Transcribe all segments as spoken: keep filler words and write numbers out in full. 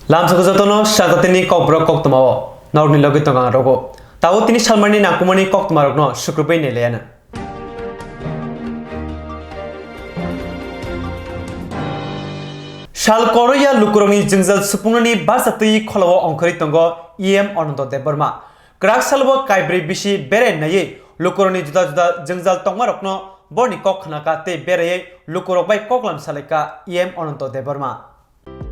Lamsoko jotono sajatini kokborok koktwmao norokni logi tongo ang rogo. Tabo tini salmani nangkukmani koktwmarokno sukrubwi nailayano. Sal koroya lukurokni jwngjal supungnani basa twi kholao ongkhorwi tongo E M Ananto Debbarma. Kwrak salo kaibrwi bisi berai naiwi lukurokni juda juda jwngjal tongmarokno borni kok khnakha tei beraiwi lukurok bai koklam salaikha E M Ananto Debbarma.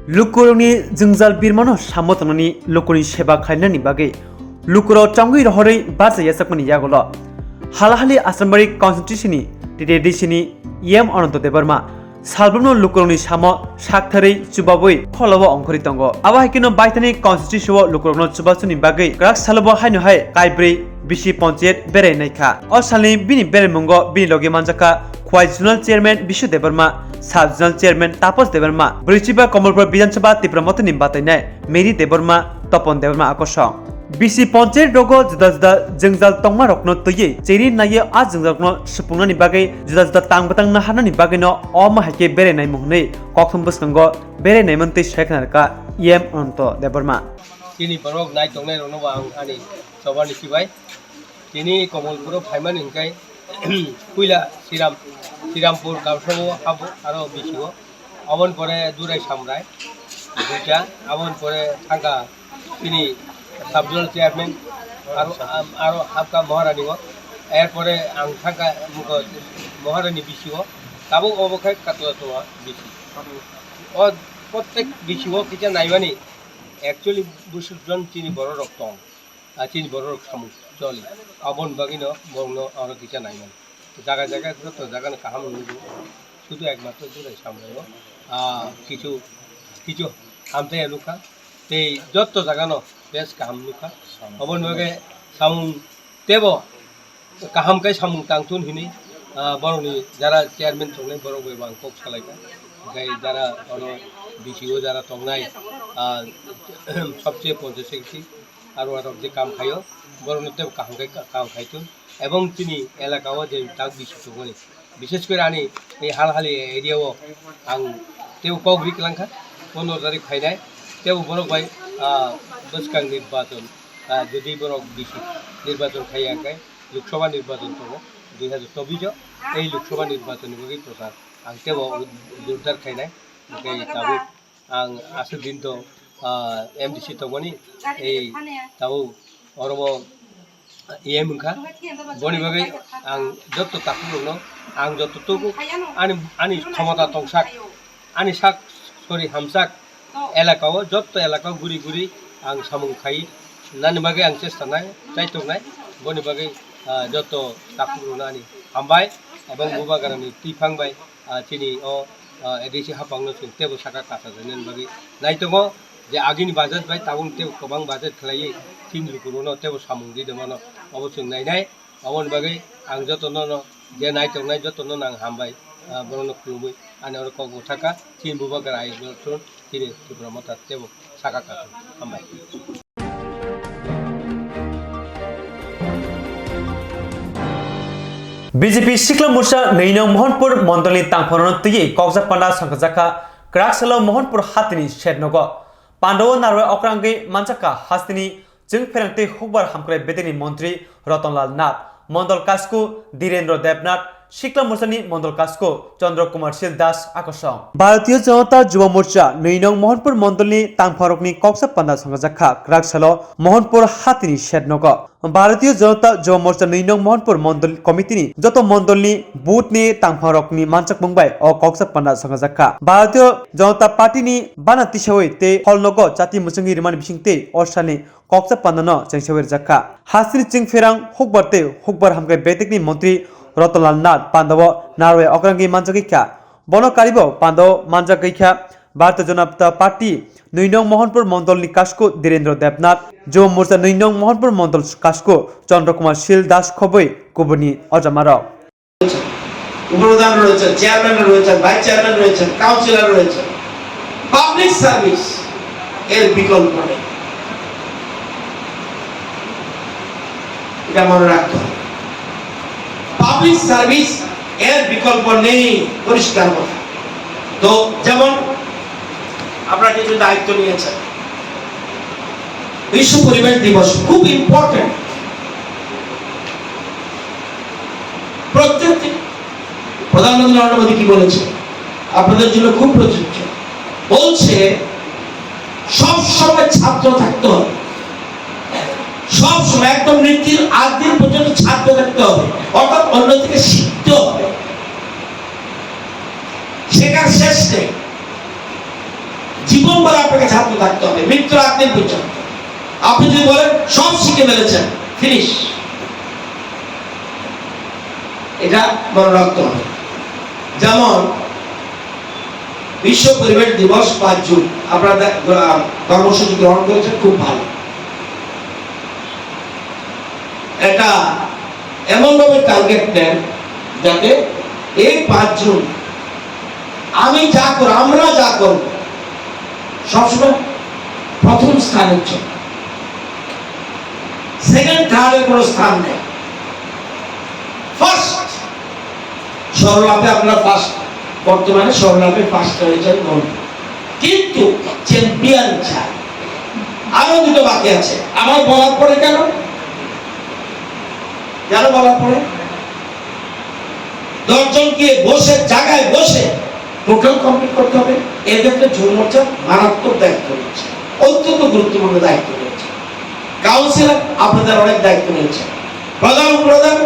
Lukurokni jwngjal birmano sammo tongnani lukurokni seba khlainani bagwi lukurok chongwi rohorwi barsa yachakmani yagulo Halahali Asambari constituency ni T T D C ni E M Ananto Debbarma salbrumno lukurokni samo saktharwi chubabwi kholao ongkhorwi tongo. Abo hai kheno baithani constituency o lukurokno chubasuni bagwi kwrak salobo haino hai kaibrwi bisi ponchayat berai naikha. O salni bini beraimungo bini logi manjakha Khwai Zonal Chairman Bishu Debbarma, Sub Zonal Chairman Tapos Debbarma, Bwrwichiba Komolpur Bidhan Sabha Tipra Mothani batainai Mary Debbarma, Topon Debbarma akosong. Bisi ponchayat rogo juda juda jwngjal tongmarokno twiwi cheri naiwi a jwngjalrokno supungnani bagwi juda juda tang bwtang naharnani bagwino omo hai khe berai naimung hwnwi kokthum bwskango berai naimani twi sai khna rwkha E M Ananto Debbarma. Chini borok nai tongnai rokno bo ang ani choba ni sibai. Tini Komolpuro phaimani hwnkhe puila Sriram, Srirampur Gausao habo aro bisio. Aboni pore Durai Samrai duita, aboni pore thangkha chini sub zonal chairman, aro, aro habkha Maharani o. Erpore ang thangkha muko Maharani bisio. Tabuk obo khe Katla Towa bisi. O prottek bisio kisa naimani actually bwswk jon chini borok rok tong. Ah, chini borok rok samung choli. Aboni bagwino borokno oro kisa naimani. Jaga jaga joto jagano kaham nugo. Sudu ekmatro Durai Samrai o, ah, kichu, kichu hamtaya nukha. Tei joto jagano bes kaham nukha. Aboni bagwi samung tebo kaham khe samung tangthun hinwi, ah, borokni jara chairman tongnai borok bai bo ang kok salaikha. Hwnkhe jara oro B C O jara tongnai, ah, sobse ponchayat secretary, aro aro je kam khaio, borokno tebo kaham khe ka-, kam khaithun. Ebong chini elaka o je tak bisi tongmani, bishes kore ani ei Halahali area o ang tebo kok ri kwlangkha, pondro tarik phainai, tebo borok bai, ah, bwskang nirbachon, ah, jodi borok bisi nirbachon khaiya hwnkhe Lok Sabha nirbachon tongo dui hajar chobbish o, ei Lok Sabha nirbachon ni bagwi prochar ang tebo joddar khainai, hwnkhe tabuk ang aswk din to, ah, M D C tongmani, ei tabuk orobo E M wngkha. Boni bagwi ang joto takhuk rokno, ang joto tuku ani, ani khomota tongsak, ani sak sori hamsak elaka o, joto elaka o guri guri ang samung khai nani bagwi ang chesta nai, chaitok nai. Boni bagwi, ah, joto takhuk rokno ani hambai, ebong bubagrani twiphang bai, ah, chini o, ah, A D C hapangno chwng tebo saka kasajaknani bagwi nai tongo je agini budget bai tabuk tebo kwbang budget khlaiwi chini lukurokno tebo samung ri tongmano obo chwng nainai. Aboni bagwi ang jotono no je nai tongnai jotono no ang hambai, ah, borokno khulumwi ani oro kok bwthaka chini bubagra ayuk chini Tipra Motha tebo saka kathung hambai. B J P Sikla Morcha nwi nong Mohanpur mondolni tangphorno twiwi kokjak panda songkhajakha kwrak salo Mohanpur hatini shed nogo. Pandao narwai okrangwi manjakha hasteni chwng pherang tei hukbar hamkrai bedekni montri Ratanlal Nath, mondol kasku Dhirendra Debnath, Sikla Morchani mondol kasku Chandra Kumar Sil Das akosong. Bharatiya Janata Yuva Morcha nwi nong Mohanpur mondolni tangphorokni koksa panda songkhajakha kwrak salo Mohanpur hatini shed nogo. Bharatiya Janata Yuva Morcha nwi nong Mohanpur mondol committee ni joto mondolni booth ni tangphorokni manchakmung bai o koksa panda songkhajakha. Bharatiya Janata Party ni bana tisawi tei hol nogo chati mwchangwi rimani bisingtwi o salni koksa pandano chengsawi rwjakha. Hasteni chwng pherang hukbar tei hukbar hamkrai bedekni montri Ratanlal Nath pandao narwai okrangwi manjagwi kha. Bono karibo pandao manjagwi kha Bharatiya Janata Party nwi nong Mohanpur mondolni kasku Dhirendra Debnath, Yuva Morcha nwi nong Mohanpur mondol kasku Chandra Kumar Sil Das khobwi kubuni ojamarok. উপপ্রধান রয়েছেন, চেয়ারম্যান রয়েছেন, vice chairman রয়েছেন, কাউন্সিলর রয়েছেন। Public service এর বিকল্প নেই, এটা মনে রাখতে হবে। পাবলিক সার্ভিস এর বিকল্প নেই, পরিষ্কার কথা। তো যেমন আপনারা কিছু দায়িত্ব নিয়েছেন, বিশ্ব পরিবেশ দিবস খুব ইম্পর্টেন্ট। প্রত্যেক দিন প্রধানমন্ত্রী নরেন্দ্র মোদী কি বলেছে, আপনাদের জন্য খুব প্রযোজ্য। বলছে, সব সময় ছাত্র থাকতে হবে, সব সময় একদম মৃত্যুর আগ দিন পর্যন্ত ছাত্র থাকতে হবে, অর্থাৎ অন্য থেকে শিখতে হবে। শেখার শেষ নেই, জীবন ভর আপনাকে ছাত্র থাকতে হবে, মৃত্যুর আগ দিন পর্যন্ত। আপনি যদি বলেন সব শিখে ফেলেছেন, ফিনিশ, এটা মনে রাখতে হবে। যেমন বিশ্ব পরিবেশ দিবস পাঁচ জুন, আপনারা দে-, আহ, কর্মসূচি গ্রহণ করেছেন, খুব ভালো। এটা এমনভাবে টার্গেট নেন যাতে এই পাঁচ জুন আমি যা করব, আমরা যা করব, সবসময় প্রথম স্থানের জন্য, সেকেন্ড থার্ডের কোনো স্থান নেই। ফার্স্ট, সরলাপে আপনারা ফার্স্ট, বর্তমানে সরলাপে ফার্স্ট হয়েছেন মন, কিন্তু চ্যাম্পিয়ন চাই। আরো দুটো বাকি আছে, আমার বলার পরে কেন, কেন বলার পরে দশজনকে বসে, জায়গায় বসে টোটাল কমপ্লিট করতে হবে। এক্ষেত্রে যুব মোর্চার মারাত্মক দায়িত্ব রয়েছে, অত্যন্ত গুরুত্বপূর্ণ দায়িত্ব রয়েছে। কাউন্সিলর, আপনাদের অনেক দায়িত্ব রয়েছে। প্রধান উপপ্রধান,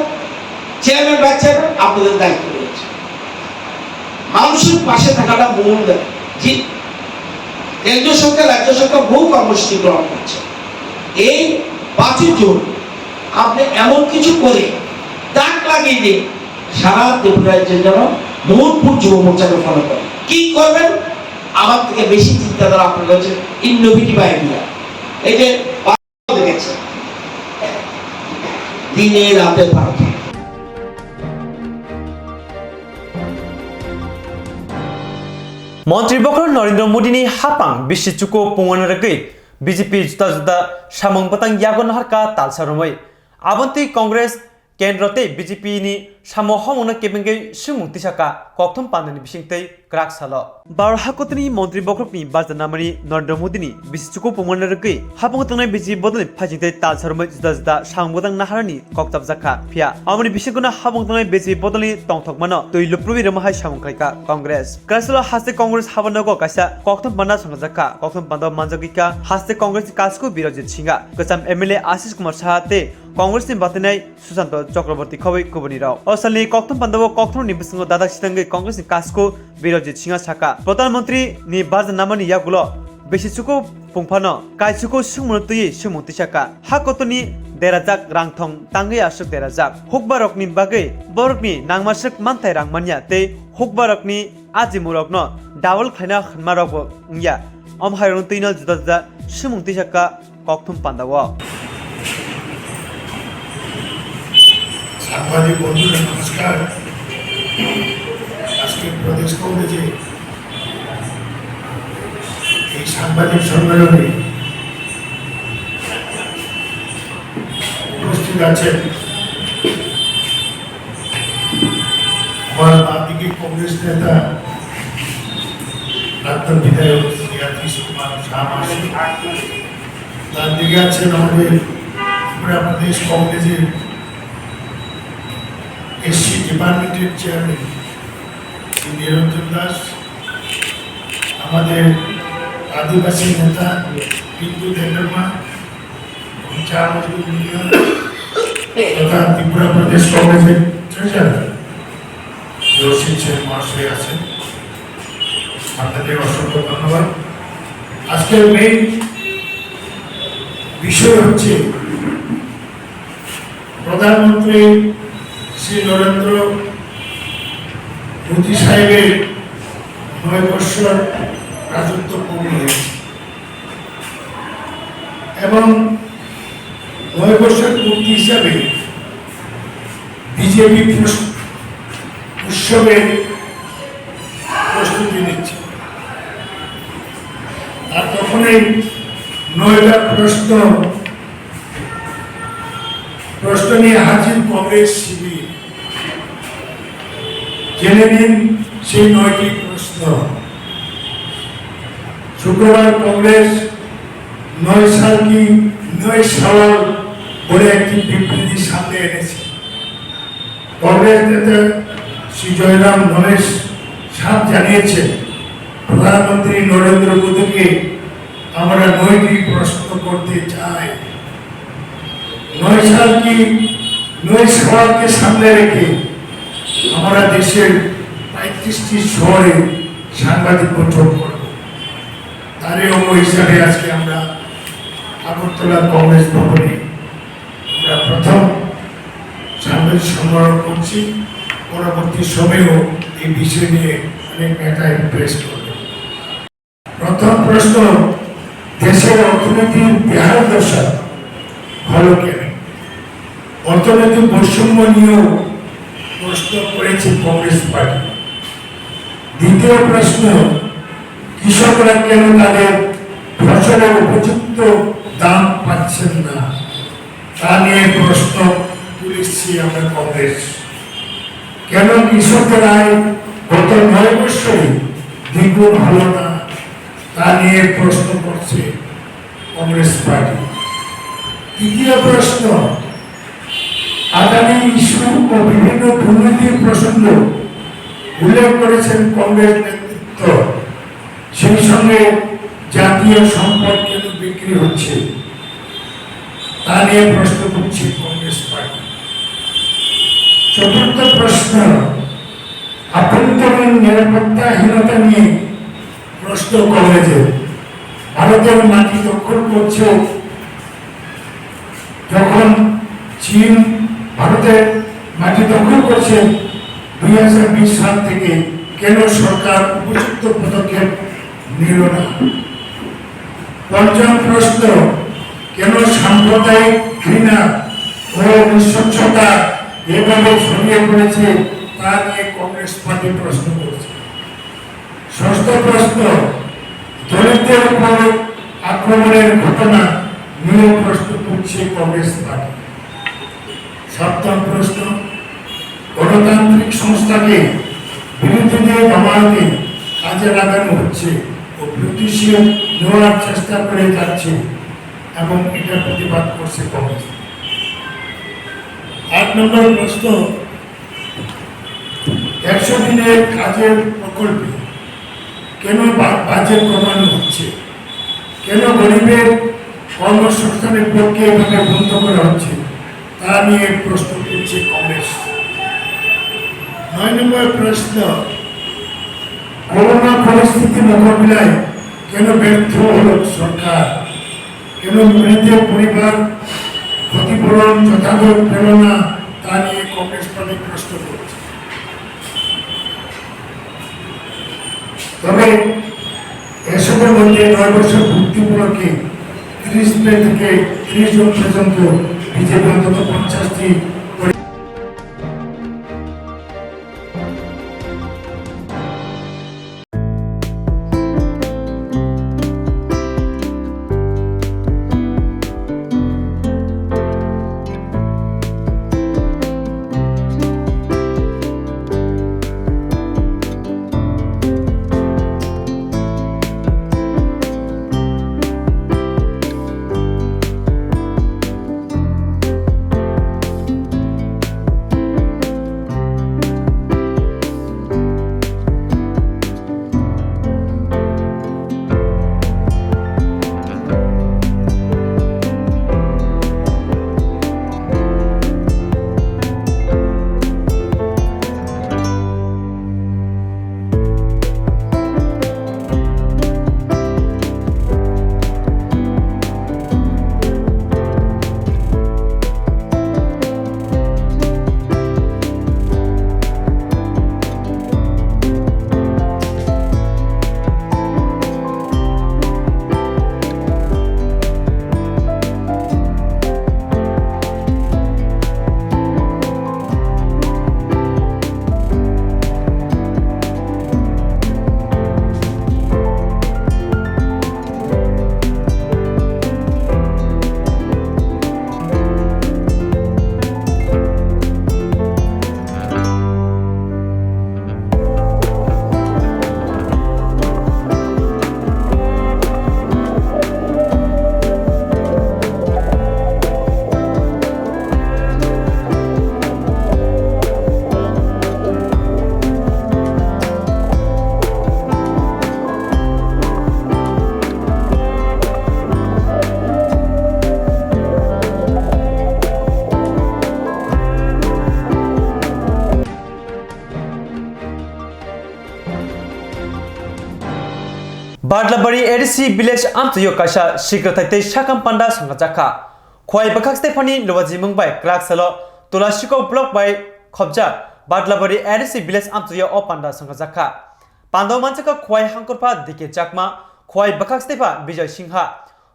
চেয়ারম্যান, ভাইস চেয়ারম্যান, আপনাদের দায়িত্ব রয়েছে। মানুষের পাশে থাকাটা মূল দায়িত্ব। জি, কেন্দ্রীয় সরকার, রাজ্য সরকার বহু কর্মসূচি গ্রহণ করছে। এই পাঁচই জুন আপনি এমন কিছু করে ডাক লাগিয়ে দিন, সারা ত্রিপুরা রাজ্যে যেন মোহনপুর যুব মোর্চাকে ফলো করে। কি করবেন? আমার থেকে বেশি চিন্তাধারা আপনার কাছে, ইনোভেটিভ আইডিয়া। এই যে দেখেছে, দিনে রাতে party. Montri bokhorok Narendra Modi ni hapang bisi chuku pungwana rwgwi B J P juda juda samung bwtang yago naharkha talsa romwi. Aboni twi Congress kendro tei B J P ni samo homungno kebengwi swngmung tisakha kokthum pandani bisingtwi kwrak salo. Bharat hakotorni montri bokhorokni barja namani Narendra Modi ni bisi chuku pungwana rwgwi hapung tongnai B J P bodolni phaisingtwi talsa romwi juda juda samung bwtang naharani kok chapjakha. Phiya aboni bisingtwi hapung tongnai B J P bodolni tongthokmano twi luprwi rwma hai samung khlaikha Congress. Kwraksalo haste Congress habanogo kaisa kokthum panda songchajakha. Kokthum panda manjagwikha haste Congress ni kasku Birojit Singha, kwcham M L A Ashish Kumar Saha tei Congress ni batinai Susanto Chakraborty khobwi kubuni rok. O salni kokthum pandao kokthumni bisingo dadak sitangwi Congress ni kasku Birojit Singha sakha, Pradhan Mantri ni barja namani yagulo bisi chuku pungphano kaichuku swngmungno twiwi swngmung tisakha. Ha kotorni derajak rangthong tangwi aswk derajak. Hukbarokni bagwi borokni nangmaswk manthai rang manya tei hukbarokni ajimurokno double khlaina hwnmarokbo wngya. Omo hairokno twino juda juda swngmung tisakha. Kokthum pandao. সাংবাদিক বন্ধুরা নমস্কার। আজকে প্রদেশ কংগ্রেসে এই সাংবাদিক সম্মেলনে উপস্থিত আছেন আমার বাম দিকে কংগ্রেস নেতা প্রাক্তন বিধায়ক শ্রী আতিশ কুমার শাহ মাসি, তার দিকে আছেন আমাদের ত্রিপুরা প্রদেশ কংগ্রেসের এসসি ডিপার্টমেন্টের চেয়ারম্যান শ্রী নিরঞ্জন দাস, আমাদের আদিবাসী নেতা পিন্টু দেববর্মা, চার মজুর ইউনিয়ন তথা ত্রিপুরা প্রদেশ কংগ্রেসের ট্রেজারার জোরসিং সেন মহাশয় আছেন, আপনাদের অসংখ্য ধন্যবাদ। আজকের মেইন বিষয় হচ্ছে প্রধানমন্ত্রী শ্রী নরেন্দ্র মোদী সাহেবের নয় বৎসর রাজত্ব পূর্ণ হয়েছে। এবং নয় বছর পূর্তি হিসাবে বিজেপি প্রস-, উৎসবের প্রস্তুতি নিচ্ছে। আর তখনই নয়টা প্রশ্ন, প্রশ্ন নিয়ে হাজির কংগ্রেস শিবির। জেনে নিন সেই নয়টি প্রশ্ন। শুক্রবার কংগ্রেস নয় সাল কি নয় সওয়াল বলে একটি বিবৃতি সামনে এনেছে। কংগ্রেস নেতা শ্রী জয়রাম রমেশ সাফ জানিয়েছেন, প্রধানমন্ত্রী নরেন্দ্র মোদীকে আমরা নয়টি প্রশ্ন করতে চাই। নয় সাল কি, নয় সওয়ালকে সামনে রেখে আমরা দেশের পঁয়ত্রিশটি শহরে সাংবাদিক বৈঠক করব। তারই অঙ্গ হিসাবে আজকে আমরা আগরতলা কংগ্রেস ভবনে আমরা প্রথম সাংবাদিক সম্মেলন করছি। পরবর্তী সময়েও এই বিষয় নিয়ে অনেক নেতাই প্রেস করবে। প্রথম প্রশ্ন, দেশের অর্থনীতির বেহাল দশা হলো কেন? অর্থনৈতিক বৈষম্য নিয়েও প্রশ্ন করেছে কংগ্রেস পার্টি। দ্বিতীয় প্রশ্ন, কৃষকরা কেন তাদের ফসলের উপযুক্ত দাম পাচ্ছেন না, তা নিয়ে প্রশ্ন তুলেছি আমরা কংগ্রেস। কেন কৃষকের আয় গত নয় বছরে দ্বিগুণ হলো না, তা নিয়ে প্রশ্ন করছে কংগ্রেস পার্টি। তৃতীয় প্রশ্ন, আদানি ইস্যু ও বিভিন্ন দুর্নীতির প্রসঙ্গ উল্লেখ করেছেন কংগ্রেস নেতৃত্ব। সেই সঙ্গে জাতীয় সম্পদ কেন বিক্রি হচ্ছে, তা নিয়ে প্রশ্ন তুলছে কংগ্রেস পার্টি। চতুর্থ প্রশ্ন, আভ্যন্তরীণ নিরাপত্তাহীনতা নিয়ে প্রশ্ন কংগ্রেসের। ভারতের মাটি দখল করছে, যখন চীন ভারতের মাটি দখল করছে দুই হাজার বিশ সাল থেকে, কেন সরকার উপযুক্ত পদক্ষেপ নিল না? পঞ্চম প্রশ্ন, কেন সাম্প্রদায়িক ঘৃণা ও অস্বচ্ছতা এভাবে ছড়িয়ে পড়েছে, তা নিয়ে কংগ্রেস পার্টি প্রশ্ন করছে। ষষ্ঠ প্রশ্ন, দলিতদের উপর আক্রমণের ঘটনা নিয়ে প্রশ্ন তুলছে কংগ্রেস পার্টি। সপ্তম প্রশ্ন, গণতান্ত্রিক সংস্থাকে বিরোধীদের দমাতে কাজে লাগানো হচ্ছে ও প্রতিশোধ নেওয়ার চেষ্টা করে যাচ্ছে এবং এটা প্রতিবাদ করছে কংগ্রেস। আট নম্বর প্রশ্ন, একশো দিনের কাজের প্রকল্পে কেন বা-, বাজেট কমানো হচ্ছে? কেন গরিবের কর্মসংস্থানের পক্ষে এভাবে বন্ধ করা হচ্ছে, তা নিয়ে প্রশ্ন তুলছে কংগ্রেস। নয় নম্বর প্রশ্ন, করোনা পরিস্থিতি মোকাবিলায় কেন ব্যর্থ হলো সরকার? কেন মৃতের পরিবার ক্ষতিপূরণ যথাযথ পেল না, তা নিয়ে কংগ্রেস পার্টি প্রশ্ন করছে। তবে এসবের মধ্যে নয় বছর পূর্তি উপলক্ষে ত্রিশ মে থেকে ত্রিশ জুন পর্যন্ত বিজেপি অন্তত পঞ্চাশটি Badlabari A D C village amtwio kaisa sikrathai tei sakam panda songkhajakha. Khowai bwkhak stephani luwajimung bai kwrak salo Tulasikok block bai khobjak Badlabari A D C village amtwio o panda songkhajakha. Pandao manjakha Khowai Hangkurpha D K Chakma, Khowai bwkhak stepha Bijoy Singha,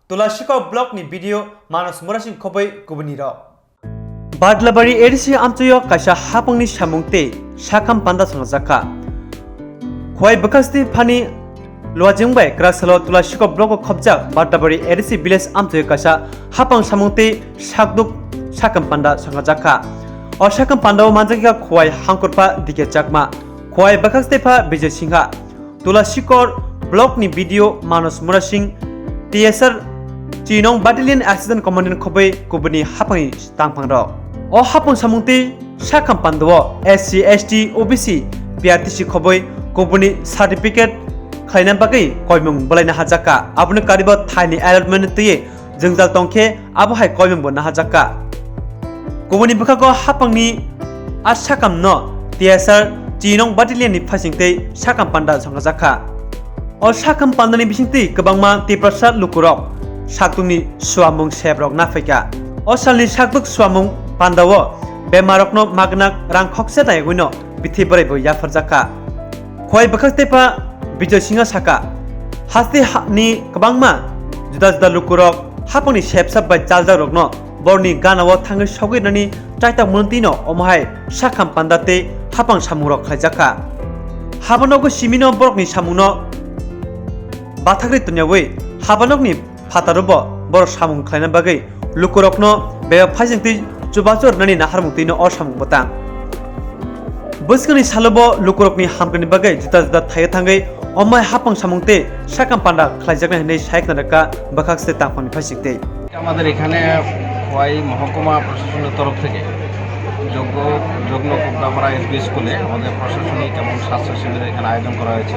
Tulasikok block ni B D O Manos Murasing khoboi kubuni rok. Badlabari A D C amtwio kaisa hapangni samung tei sakam panda songkhajakha. Khowai bwkhak stephani luwajimung bai kwrak salo Tulasikok block o khobjak Badlabari A D C village amtwio kaisa hapang samung tei sakduk sakam panda songkhajakha. O sakam pandao manjakha Khowai Hangkurpha D K Chakma, Khowai bwkhak stepha Bijoy Singha, Tulasikok block ni B D O Manos Murasing, T S R three nong battalion assistant commandant khoboi kubuni hapangni tangphangrok. O hapang samung tei sakam pandao S C, S T, O B C, P R T C khoboi kubuni certificate khlaina bagwi koimung bwlaina hajakha. Aboni karibo thaini allotment twiwi jwngjal tongkhe abo hai koimungbo nahajakha. Kubuni bwkhago hapangni a sakamno T S R three nong battalion ni phaising tei sakam panda songkhajakha. O sakam pandani bisingtwi kwbangma Tiprasa lukurok sakdukni suamung sebrok naphaikha. O salni sakduk suamung pandao bemarokno magna rang khokse naiwino bithi bwraibo yapharjakha. Khowai bwkhak stepha Bijoy Singha saka, haste ha-, ni kwbangma juda juda lukurok hapangni sepsap bai chaljakrokno borni ganao thangwi sogwi rwnani chaitok mwnwino omo hai sakam panda tei hapang samungrok khlaijakha. Habanogo simino borokni samungno bathakri tonyawi habanokni phataro bo borok samung khlaina bagwi lukurokno bebak phaising twi chubachu rwnani naharmung twino o samung bwtang. Bwskangni salo bo lukurokni hamkani bagwi juda juda thaio thangwi omai hapang samung tei sakam panda khlaijaknai hwnwi sai khna rwkha bwkhak se tangphangni phaising twi. আমাদের এখানে খোয়াই মহকুমা প্রশাসনের তরফ থেকে যোগ্য যজ্ঞ কোবরাপাড়া এসবি স্কুলে আমাদের প্রশাসনিক এবং স্বাস্থ্য শিবিরের এখানে আয়োজন করা হয়েছে।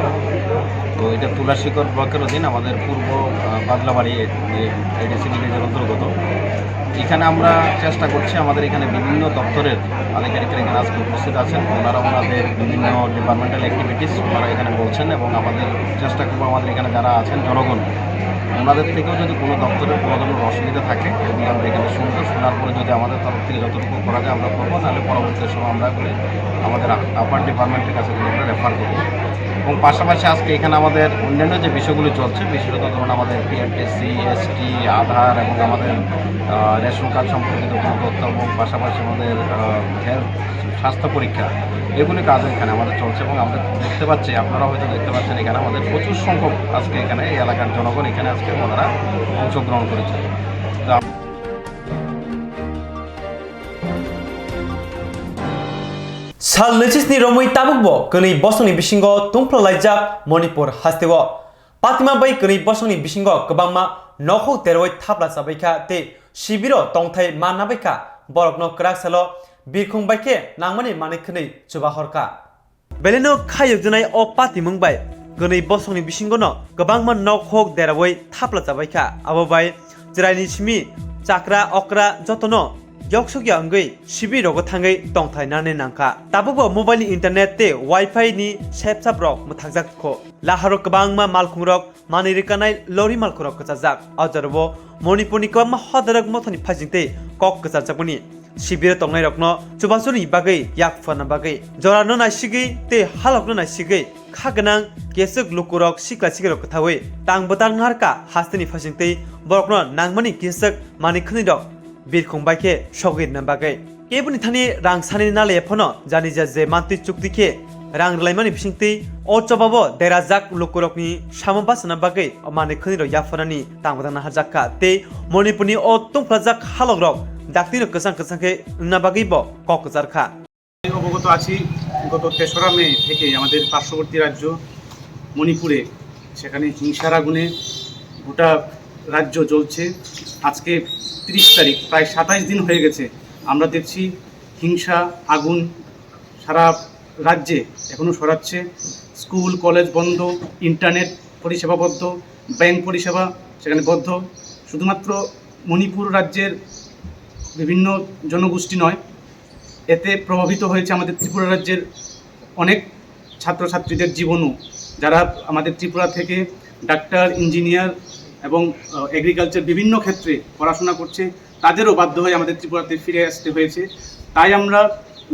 তো এটা তুলাশিকর ব্লকের অধীন আমাদের পূর্ব, আহ, বাদলাবাড়ি এ-, এডিসি ভিলেজের অন্তর্গত। এখানে আমরা চেষ্টা করছি, আমাদের এখানে বিভিন্ন দপ্তরের আধিকারিকরা এখানে আজকে উপস্থিত আছেন, ওনারা ওনাদের বিভিন্ন ডিপার্টমেন্টাল অ্যাক্টিভিটিস ওনারা এখানে বলছেন এবং আমাদের চেষ্টা করবো আমাদের এখানে যারা আছেন জনগণ, ওনাদের থেকেও যদি কোনো দপ্তরের কোনো ধরনের অসুবিধা থাকে, এগুলো আমরা এখানে শুনবো, শোনার পরে যদি আমাদের তরফ থেকে যতটুকু করা যায় আমরা করবো, নাহলে পরবর্তী সময় আমরা এগুলো আমাদের আপার ডিপার্টমেন্টের কাছে এগুলো আমরা রেফার করবো। এবং পাশাপাশি আজকে এখানে আমাদের অন্যান্য যে বিষয়গুলো চলছে, বিশেষত ধরুন আমাদের পিআরটিসি, এসটি, আধার এবং আমাদের, আহ, রেশন কার্ড সম্পর্কিত কোনো তথ্য এবং পাশাপাশি আমাদের, আহ, হেলথ, স্বাস্থ্য পরীক্ষা, এগুলি কাজ এখানে আমাদের চলছে এবং আমরা দেখতে পাচ্ছি, আপনারা হয়তো দেখতে পাচ্ছেন, এখানে আমাদের প্রচুর সংখ্যক আজকে এখানে এই এলাকার জনগণ এখানে আজকে ওনারা অংশগ্রহণ করেছেন। তো Sal naichis ni romwi tabukbo kwnwi bosongni bisingo tungphla laijak Manipur hasteo. Patima bai kwnwi bosongni bisingo kwbangma nokhok deroi thapla chabaikha tei sibiro tongthai manna baikha, borokno kwrak salo birkhung baikhe nangmani manwi khwnwi chuba horkha. Beleno khayokjaknai o patimung bai kwnwi bosongni bisingono kwbangma nokhok deroi thapla chabaikha. Abo bai chwraini simi chakra okra jotono yoksokya wngwi sibirogo thangwi tongthai nani nangkha. Tabukbo mobile ni internet tei wifi ni sepsap rok mwthakjak kho. Laharo kwbangma malkhungrok manwi rwkanai lori malkhungrok kwchajak. O jorao Manipurni kwbangma hodarok mothani phaising tei kok kwcharjakmani sibiro tongnairokno chubachuni bagwi yak phana bagwi jorano naisigwi tei halokno naisigwi kha gwnang keswk lukurok sikla siklirok kwthawi tang bwtang narwkha hasteni phaising tei borokno nangmani keswk manwi khwnwirok birkhung bai khe sogwi rwna bagwi. Keboni thani rang sani nalaya phano jani ja je mantwi chukti khe rang rwlaimani bisingtwi o chobabo derajak lukurokni samo bachana bagwi o manwi khwnwirok yapharnani tang bwtang naharjak kha tei Manipurni o tungphlajak halokrok daktino kwchang kwchang khe wngna bagwibo kok kwchar kha. অবগত আছি, গত তেসরা মে থেকে আমাদের পার্শ্ববর্তী রাজ্য মণিপুরে সেখানে হিংসার আগুনে গোটা রাজ্য জ্বলছে। আজকে তিরিশ তারিখ, প্রায় সাতাশ দিন হয়ে গেছে। আমরা দেখছি হিংসা, আগুন সারা রাজ্যে এখনও ছড়াচ্ছে। স্কুল, কলেজ বন্ধ, ইন্টারনেট পরিষেবা বন্ধ, ব্যাংক পরিষেবা সেখানে বন্ধ। শুধুমাত্র মণিপুর রাজ্যের বিভিন্ন জনগোষ্ঠী নয়, এতে প্রভাবিত হয়েছে আমাদের ত্রিপুরা রাজ্যের অনেক ছাত্রছাত্রীদের জীবনও, যারা আমাদের ত্রিপুরা থেকে ডাক্তার, ইঞ্জিনিয়ার এবং এগ্রিকালচার বিভিন্ন ক্ষেত্রে পড়াশোনা করছে, তাদেরও বাধ্য হয়ে আমাদের ত্রিপুরাতে ফিরে আসতে হয়েছে। তাই আমরা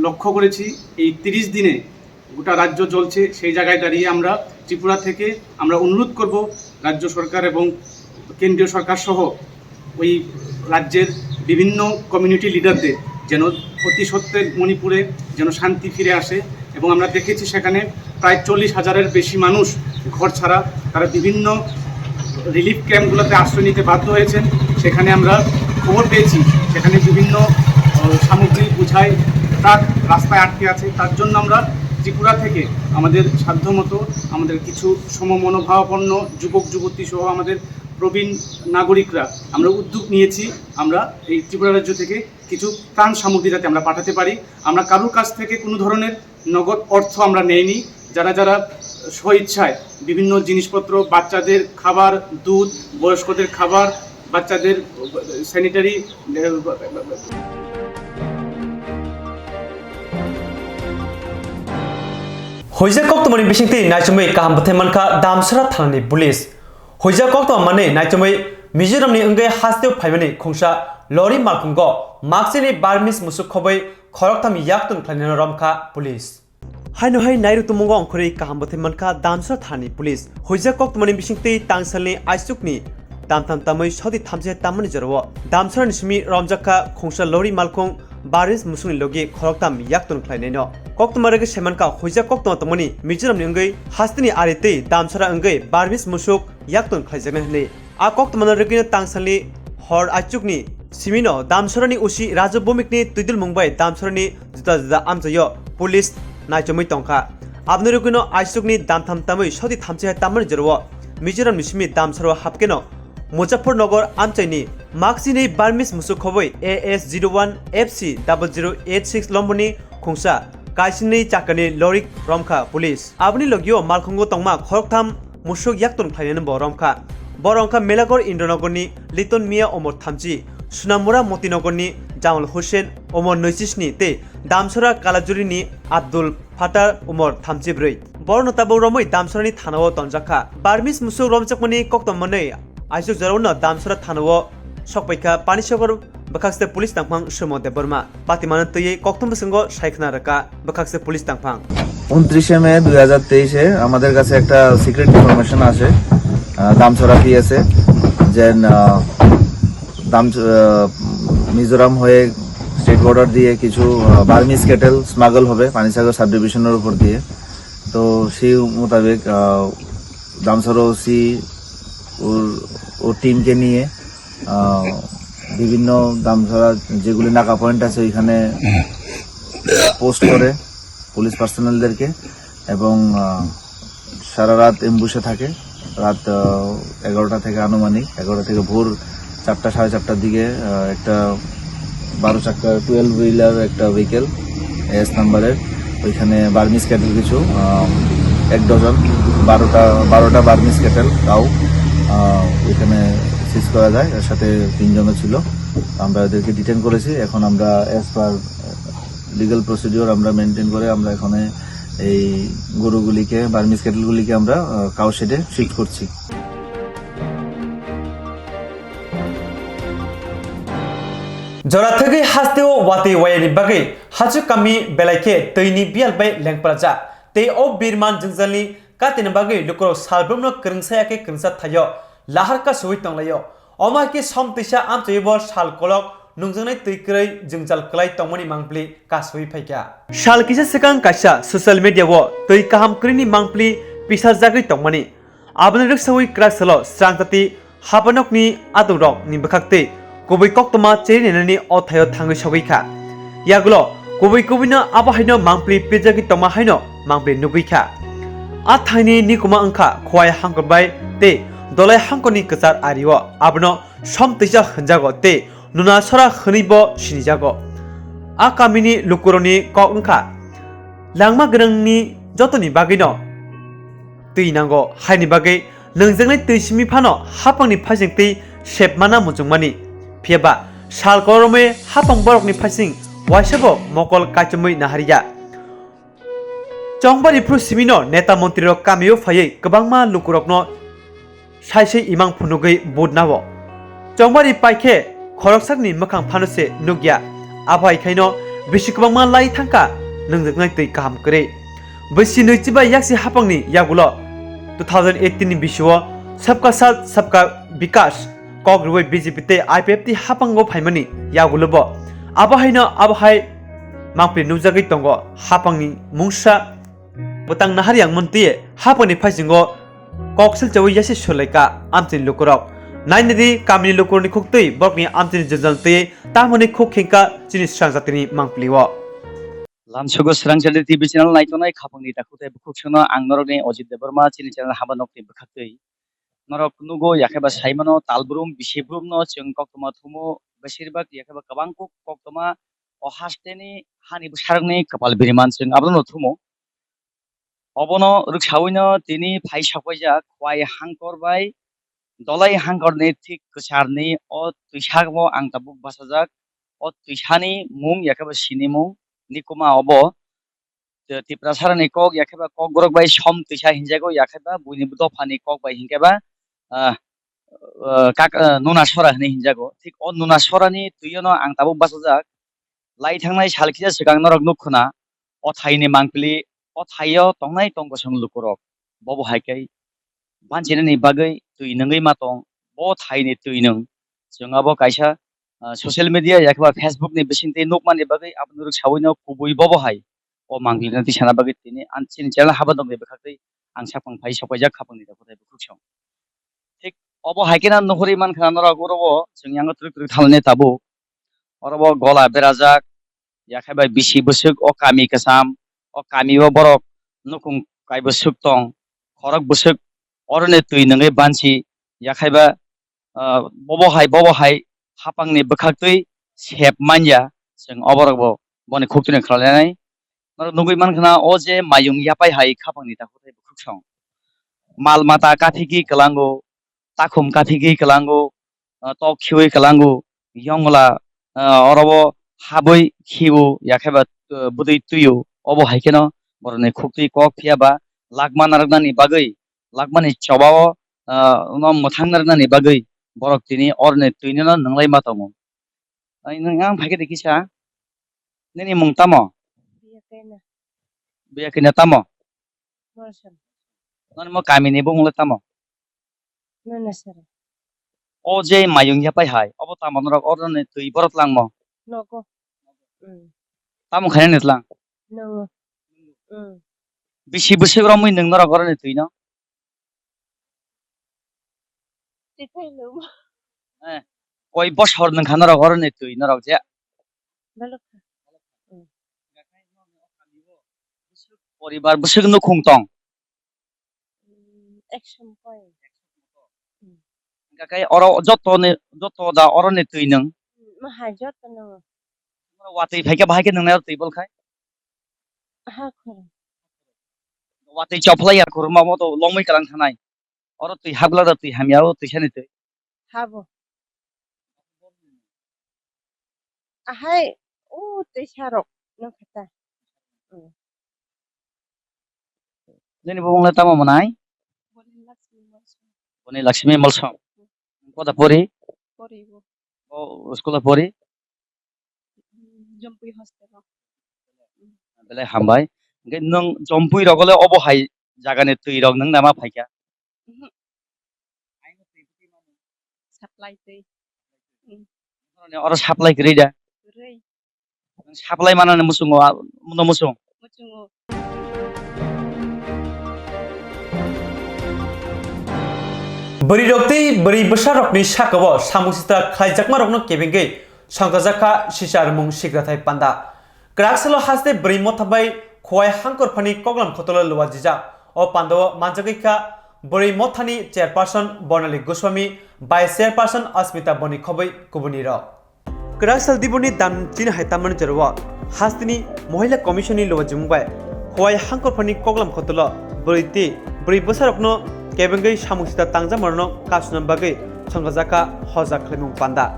লক্ষ্য করেছি এই তিরিশ দিনে গোটা রাজ্য চলছে, সেই জায়গায় দাঁড়িয়ে আমরা ত্রিপুরা থেকে আমরা অনুরোধ করব রাজ্য সরকার এবং কেন্দ্রীয় সরকার সহ ওই রাজ্যের বিভিন্ন কমিউনিটি লিডারদের যেন অতি সত্বর মণিপুরে যেন শান্তি ফিরে আসে। এবং আমরা দেখেছি সেখানে প্রায় চল্লিশ হাজারের বেশি মানুষ ঘর ছাড়া, তারা বিভিন্ন রিলিফ ক্যাম্পগুলোতে আশ্রয় নিতে বাধ্য হয়েছেন। সেখানে আমরা খবর পেয়েছি, সেখানে বিভিন্ন আহ, সামগ্রী বোঝাই ট্রাক রাস্তায় আটকে আছে। তার জন্য আমরা ত্রিপুরা থেকে আমাদের সাধ্যমতো আমাদের কিছু সমমনোভাবাপন্ন যুবক যুবতী সহ আমাদের প্রবীণ নাগরিকরা আমরা উদ্যোগ নিয়েছি, আমরা এই ত্রিপুরা রাজ্য থেকে কিছু ত্রাণ সামগ্রী যাতে আমরা পাঠাতে পারি। আমরা কারোর কাছ থেকে কোনো ধরনের নগদ অর্থ আমরা নেইনি। যারা যারা স্বইচ্ছায় বিভিন্ন জিনিসপত্র, বাচ্চাদের খাবার, দুধ, বয়স্কদের খাবার, বাচ্চাদের sanitary Hoijak koktwmani bisingtwi naichomwi kaham bwthai mankha Damsara thanani police. Hoijak koktwma manwi naichomwi Mizoramni wngwi hasteo phaimani khungsa lori malkhungo maksini Burmese musuk khobwi khoroktham yaktun khlainano romkha police. Haino hai nairu tumungo ongkhorwi kaham bwthai mankha Damsara thanani police. Hoijak koktwmani bisingtwi tangsalni aisukni damtham tamwi soti thamchi hai tammani jorao Damsarani simi romjakha khungsa lori malkhung Burmese musukni logi khoroktham yaktun khlainaino. Koktwma rwgwi saimankha hoijak koktwma tongmani Mizoramni wngwi hasteni ari tei Damsara wngwi Burmese musuk yaktun khlaijaknai hwnwi. A koktwmano rwgwino tangsalni hor aichukni simino Damsarani usi Raju Bhumikni twidulmung bai Damsarani juda juda amchaio police naichomwi tongkha. Aboni rwgwino aichukni damtham tamwi soti thamchi hai tammani jorao Mizoramni simi Damsaro hapkeno Muzaffarnagar amchaini maksini Burmese musuk khobwi A S zero one F C double zero eight six lomboni khungsa kaisinwi chakani lorik romkha police. Aboni logio malkhungo tongma khoroktham musuk yaktun khlainani bo romkha. Bo romkha Melagor Indranogorni Liton Mia omor thamchi, Sunamura Motinogorni Jamal Hussein omor nwisisni tei Damsara Kalajurini Abdul Fatar umor thamchi bwrwi. Borokno tabuk romwi Damsarani thanao tonjakha. Burmese musuk romjakmani koktwma manwi aisuk jorao no Damsara thanao sokpaikha Panisagar bwkhakste police tangphang Sumo Debbarma. Patimano twiwi koktwma bwskango saikhwna rwkha bwkhakste police tangphang. উনত্রিশে মে দুই হাজার তেইশে আমাদের কাছে একটা secret information আসে, আহ, দামছড়া পিএসএ, যে, আহ, দাম, আহ, মিজোরাম হয়ে স্টেট বর্ডার দিয়ে কিছু, আহ, বার্মিজ ক্যাটেল স্মাগল হবে পানিসাগর সাব ডিভিশনের উপর দিয়ে। তো সেই মোতাবেক, আহ, দামছড়া ওসি ওর, ওর টিমকে নিয়ে, আহ, বিভিন্ন দামছড়া যেগুলি নাকা পয়েন্ট আছে ওইখানে পোস্ট করে পুলিশ পার্সোনালদেরকে এবং, আহ, সারা রাত এমবুশে থাকে। রাত, আহ, এগারোটা থেকে আনুমানিক এগারোটা থেকে ভোর চারটা, সাড়ে চারটার দিকে, আহ, একটা বারো চাক্কা টুয়েলভ হুইলার একটা ভেহিকেল এস নাম্বারের, ওইখানে বার্মিজ ক্যাটেল কিছু, আহ, এক ডজন, বারোটা, বারোটা বার্মিজ ক্যাটেল কাউ, আহ, ওইখানে সিজ করা যায়। এর সাথে তিনজনও ছিল। আমরা ওদেরকে ডিটেন করেছি। এখন আমরা অ্যাজ পার লিগ্যাল প্রসিডিওর আমরা মেনটেন করে আমরা এখানে এই গরুগুলিকে, বার্মিজ ক্যাটেলগুলিকে আমরা, আহ, কাউ শেডে শিফট করছি। Jora thwgwi hasteo watwi wayani bagwi Hachu kami belai khe twini biyal bai lengprajak tei o birman jwngjalni katini bagwi lukurok salbrumno kwrwngsa ya khe kwrwngsa thaio lahar kasowi tonglaio. Omo hai khe som twisa amchoibo sal kolok nungjaknai twi kwrwi jwngjal kwlai tongmani mangpili kasowi phaikha. Sal kisa swkang kaisa social media o twi kaham kwrwini mangpili pisarjagwi tongmani. Aboni rwksawi kwrak salo srang tati habanokni adongrokni bwkhak tei kubui koktwma cheri nainani o thaio thangwi sogwi kha. Yagulo kubui kubuino abo haino mangpili pirjagwi tongma haino mangpili nugwi kha. A thaini nikuma wngkha Khowai hangkor bai tei Dolai hangkorni kwchar ario. Abono Som Twisa hwnjago tei Nuna Sora hwnwibo sinijago. A kamini lukurokni kok wngkha langma gwnangni jotoni bagwino twi nango, haini bagwi nungjaknai twi simi phano hapangni phaising twi sepmana muchungmani. Phiyaba sal koloromwi hapang borokni phaising waisabo mokol kaichomwi naharya. Chongbari phru simino neta montrirok kamio phaiwi kwbangma lukurokno Sai sai imang phunugwi budnao. Chongmari paikhe khoroksakni mwkhang phano se nukya. Abo hai khaino bisi kwbangma lai thangkha nwngjwknai twi kaham kwrwi. Bisi nwichiba yaksi hapangni yagulo two thousand eighteen ni bisio Sabka Saath Sabka Vikas kok rwui B J P tei I P F T hapango phaimani yagulobo. Abo haino abo hai mangpili nukjagwi tongo hapangni mungsa bwtang nahar yang mantwi hapangni phaisingo kok silchawi yasi sulaikha amchini lukurok. Nainadi kamini lukurokni khuktwi borokni amchini jwngjal twi tamoni khuk khengkha chini srang jatini mangpilio. Lamsugo srang jatini T V channel naitongnai khapangni takhuk tei bukhuk songno ang norokni Ojit Debbarma chini channel haba nokni bwkhaktwi. Norok nugo yakheba saimano talbrum bisibrumno chwng koktwma thumo besirbak yakheba kwbang kuk koktwma o hasteni hani bwsarokni kwpal biriman chwng abono thumo. Obono rwksawino tini phai sokpaijak Khwai Hangkor bai Dolai Hangkorni thik kwcharni o twisao ang tabuk bachajak. O twisani mung yakheba sinimung Nikuma obo. Tiprasarani kok yakheba Kokborok bai Som twisa hinjago, yakheba buini dophani kok bai hinkhe ba, ah, ah, kak-, ah, Nuna Sora hinwi hinjago. Thik o Nuna Sorani twiono ang tabuk bachajak. Lai thangnai sal kisa swkang norok nuk khuna, o thaini mangpili, o thaio tongnai tong kosong lukurok. Bobo hai khe banchinani bagwi twi nungwi ma tong, bo thaini twi nung. Chwng abo kaisa, ah, social media yakheba Facebook ni bisingtwi nukmani bagwi abono rwksawino kubui bobo hai o mangpilino tisana bagwi tini ang chini channel haba dongni bwkhaktwi ang sakphang phai sokpaijak khapangni rok kothai bukhuk song. Thik obo hai kheno nuhuri mankha norok oro o chwng yango twrwk twrwk thalani tabuk. Oro bo gola berajak, yakhai bai bisi bwswk o kami kwcham, o kami o borok nukung kai bwswk tong, khorok bwswk oroni twi nungwi bansi, yakhai ba, ah, bobo hai, bobo hai hapangni bwkhaktwi sep manya, chwng oborok bo boni khuktwino khlainai. Norok nugwi mankha na o je mayung yapai hai khapangni takhuk tei bukhuk song. Mal mata kaphigwi kwlango, takhum kaphigwi kwlango, ah, tok khiwi kwlango, yongla, ah, orobo habwi khiwo, yakheba, ah, bwtwi twiyo. Obo hai kheno borokni khuktwi kok phiya ba lakma narwknani bagwi, lakmani chobao, ah, no mwthang narwknani bagwi borok tini oroni twinono nwnglai ma tongo. Ai, nwng ang phaikhe de kisa. Nini mung tamo? Biyakaina. Biyakaina tamo? Morosam. Nani mo kamini bumung le tamo? Nana sara. O je mayung yapai hai, obo tamo norok oroni twi borok langmo? Nogo. Mm. Tamo khaina ni tlang? Nogo. Mm. Bisi bwswk romwi nwng norok oroni twi no? Tithai lum. Eh, koi bosor nwng kha norok oroni twi norok je? Balok kha. Mm. Poribar bwswk nukhung tong? Mm, ekshon koi. Mm. Hingkha khe oro joto ni, joto da oroni twi nwng? Mm, ma hai joto nwng. Watwi phaikhe bahai khe nwngnai oro twi bol khai? Ha khoro. Watwi chophlai ya khoro ma mo to longmwi kalang thanai. Oro twi habla da twi hamya o twi sani twi. Habo. Ahai, o twi sarok no khata. Mm. Nini bumung le tamo mwnai? Boni Lakshmi Molsom. Boni Lakshmi Molsom. Koda pori? Pori bo. O school pori? Jompui hostel o. Belai hambai. Hingke nwng Jompui rogole obo hai jagani twi rok nwng nama phaikha? Mhm. Supply twi. Mm. Oro supply kwrwi da? Kwrwi. Nwng supply manani muchungo, a, muno muchung? Muchungo. Bwrwi rok tei bwrwi bwsa rokni sakao samung sitra khlaijakma rokno kebengwi songchajakha sisa rwmung sikrathai panda. Kwraksalo haste bwrwi motha bai Khowai Hangkorphani koklam khotolo luajijak. O pandao manjagwi kha bwrwi mothani chairperson Bonali Goswami, vice chairperson Asmita Boni khobwi kubuni rok. Kwraksal Diboni dam chini hai tamani jorao hasteni Mohila Commission ni luajimung bai Khowai Hangkorphani koklam khotolo bwrwi tei bwrwi bwsarokno kebengwi samung sita tangjakmarokno kasuna bagwi songchajakha hojak khwlaimung panda.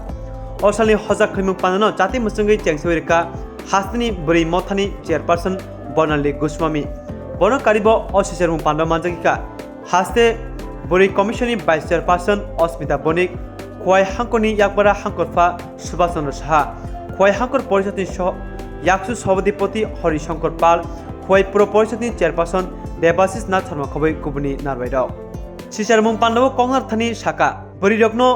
O salni hojak khwlaimung pandano chati mwchwngwi chengsawi rwkha hasteni bwrwi mothani chairperson Bonali Goswami. Bono karibo o sichermung panda manjagwi kha. Haste Bwrwi Commission ni Vice Chairperson Osmita Bonik, Khowai Hangkor ni Yakbara Hangkorpha Subhash Chandra Saha, Khowai Hangkor Porishad ni so-, Yaksu Sabhadipoti Hari Shankar Pal, Khowai Puro Porishad ni Chairperson Debashish Nath Sharma khobwi kubuni narwai rok. Sicharmung pandao koknar thani saka, bwrwi rokno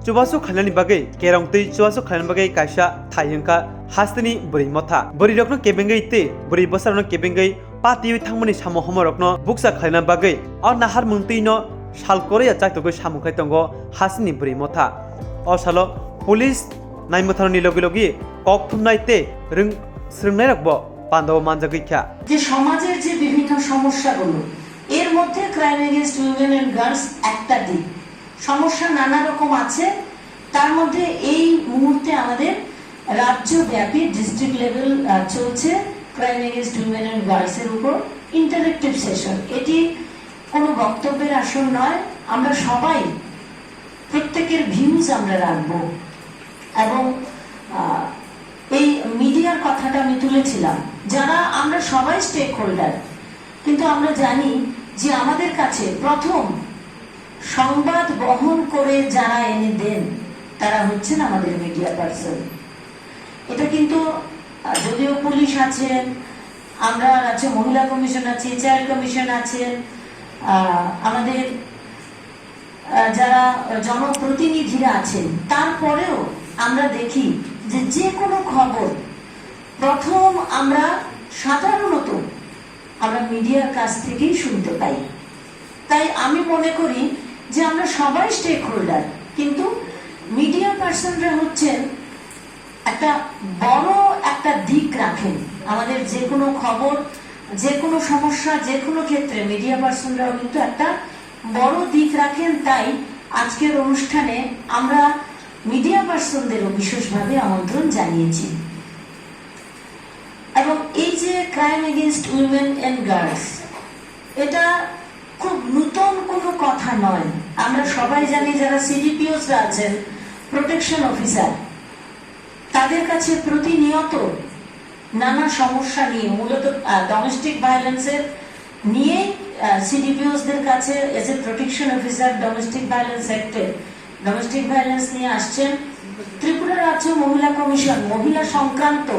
chubachu khlainani bagwi, kerong twi chubachu khlainani bagwi kaisa thai wngkha hasteni bwrwi motha. Bwrwi rokno kebengwi tei bwrwi bwsarokno kebengwi patiwi thangmani samo homo rokno bukcha khlaina bagwi o nahar mungtwino sal kwrwi ya chaktugwi samung khai tongo hasteni bwrwi motha. O salo police naimwthanani logi logi kok thumnai tei rwng-, swrwngnairokbo pandao manjagwi kha. যে সমাজের যে বিভিন্ন সমস্যাগুলো, এর মধ্যে crime against women and girls একটা দিক। সমস্যা নানা রকম আছে, তার মধ্যে এই মুহূর্তে আমাদের রাজ্যব্যাপী ডিস্ট্রিক্ট লেভেল, আহ, চলছে ক্রাইম এগেইনস্ট উইমেন অ্যান্ড গার্লসের উপর ইন্টারেক্টিভ সেশন। এটি কোনো বক্তব্যের আসর নয়, আমরা সবাই প্রত্যেকের ভিউজ আমরা রাখবো এবং, আহ, এই মিডিয়ার কথাটা আমি তুলেছিলাম, যারা আমরা সবাই স্টেক হোল্ডার, কিন্তু আমরা জানি যে আমাদের কাছে প্রথম সংবাদ বহন করে যারা এনে দেন, তারা হচ্ছেন আমাদের মিডিয়া পার্সন। এটা কিন্তু, আহ, যদিও পুলিশ আছেন, আমরা রাজ্য মহিলা কমিশন আছি, চাইল্ড কমিশন আছেন, আহ, আমাদের, আহ, যারা জনপ্রতিনিধিরা আছেন, তারপরেও আমরা দেখি যে যে কোনো খবর প্রথম আমরা সাধারণত আমরা মিডিয়ার কাছ থেকেই শুনতে পাই। তাই আমি মনে করি যে আমরা সবাই স্টেক হোল্ডার, কিন্তু মিডিয়া পার্সনরা হচ্ছেন একটা বড় একটা দিক রাখেন। আমাদের যে কোনো খবর, যে কোনো সমস্যা, যে কোনো ক্ষেত্রে মিডিয়া পার্সনরাও কিন্তু একটা বড় দিক রাখেন। তাই আজকের অনুষ্ঠানে আমরা মিডিয়া পার্সনদেরও বিশেষভাবে আমন্ত্রণ জানিয়েছি। এবং এই যে crime against women and girls, এটা খুব নতুন কোনো কথা নয়। আমরা সবাই জানি, যারা সিডিপিওসরা আছেন, প্রোটেকশন অফিসার, তাদের কাছে প্রতিনিয়ত নানা সমস্যা নিয়ে, মূলত, আহ, ডোমেস্টিক ভায়োলেন্সের নিয়েই, আহ, সিডিপিওসদের কাছে, as a protection officer domestic violence অ্যাক্টে, ডোমেস্টিক ভায়োলেন্স নিয়ে আসছেন। ত্রিপুরা রাজ্য মহিলা কমিশন মহিলা সংক্রান্ত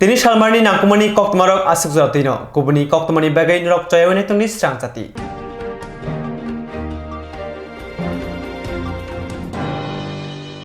Tini salmarni nangkukmani koktwmarok aswk jora twino, kubuni koktwmani bagwi norok choyawi naitongni srang chati.